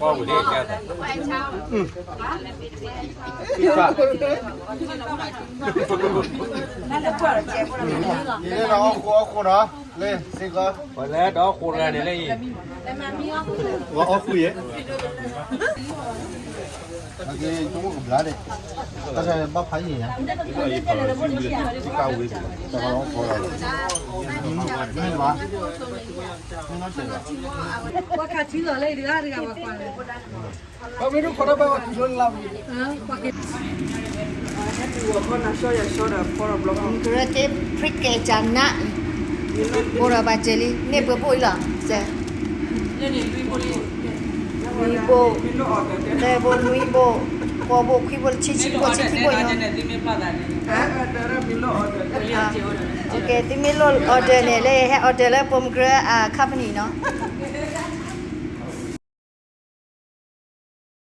ပှၤဝံၤန့ၣ်ကဲသး ပှၤလဲၤဒီးဃိးတဂၤန့ၣ်လၢအံၤ ပှၤအီၣ်ဃုာ်ယဲ ကဘျါဒဲး တၢ်ဘၣ်ဖးယံာ်ညါ တၢ်ဘၣ်လီၤဃိးလီၤ မ့ၢ်ဘၣ် မ့ၢ်နီၢ်စဲးဘၣ် ပှၤမ့ၢ်ဒိၣ်ခိးတၢ်ဘၣ်ဝဲတုၤလၢလါမူ ကရၢသ့ဖရံးကဲကနး ဘိဒီးဘၣ်စဲးလံ မ့ၢ်ပှဲၤဘိအံၤလီၤ စဲး နွံဘိ သၢဘိ နွံဘိ ဃိးဘိ ခွံဘိ ဆံဆံဘိ ဆံခံဘိ သုမ့ၢ်လိၣ် order န့ၣ် လၢဟဲ order လၢပိာ်မုၣ်ကရၢအ company နီၤ